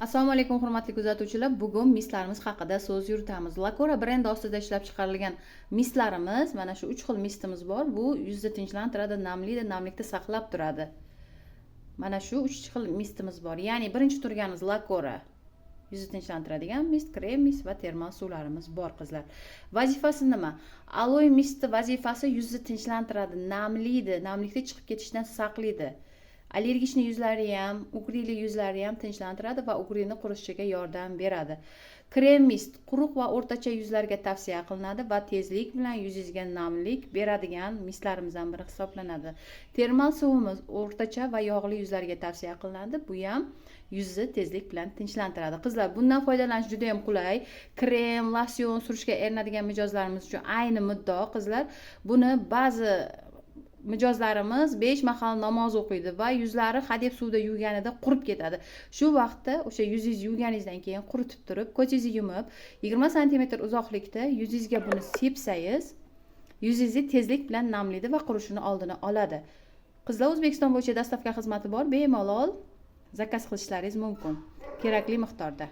Assalomu alaykum, hurmatli kuzatuvchilar. Bugun mistlarimiz haqida so'z yuritamiz. Lakora brendi ostida ishlab chiqarilgan mistlarimiz, mana shu uch xil mistimiz bor. Bu yuzni tinchlantiradi, namlaydi, namlikda saqlab turadi. Mana shu uch xil mistimiz bor. Ya'ni birinchi turganimiz Lakora yuzni tinchlantiradigan mist, krem mist va termal suvlarimiz bor, qizlar. Vazifasi nima? Aloe misti vazifasi yuzni tinchlantiradi, namlaydi, namlikda chiqib ketishdan saqlaydi. Аллергичный yuzlari ham, угри li yuzlari ham tinchlantiradi va угри ni qurishiga yordam beradi. Krem mist quruq va o'rtacha yuzlarga tavsiya qilinadi va tezlik bilan yuzingizga namlik beradigan mistlarimizdan biri hisoblanadi. Termal suvimiz o'rtacha va yog'li yuzlarga tavsiya qilinadi. Bu ham yuzni tezlik bilan tinchlantiradi. Qizlar, bundan foydalanish juda ham qulay. Krem, losyon surishga erinadigan mijozlarimiz uchun ayni muddao, qizlar. Buni ba'zi mijozlarimiz 5 mahal namoz o'qiydi va yuzlari hadeb suvda yuvganida qurib ketadi. Shu vaqtda o'sha yuzingizni yuvganingizdan keyin quritib turib, ko'zingizni yumib, 20 santimetr uzoqlikda yuzingizga buni sepsangiz, yuzingizni tezlik bilan namlaydi va qurishini oldini oladi. Qizlar, O'zbekiston bo'yicha доставка xizmati bor, bemalol zakaz qilishlaringiz mumkin kerakli miqdorda.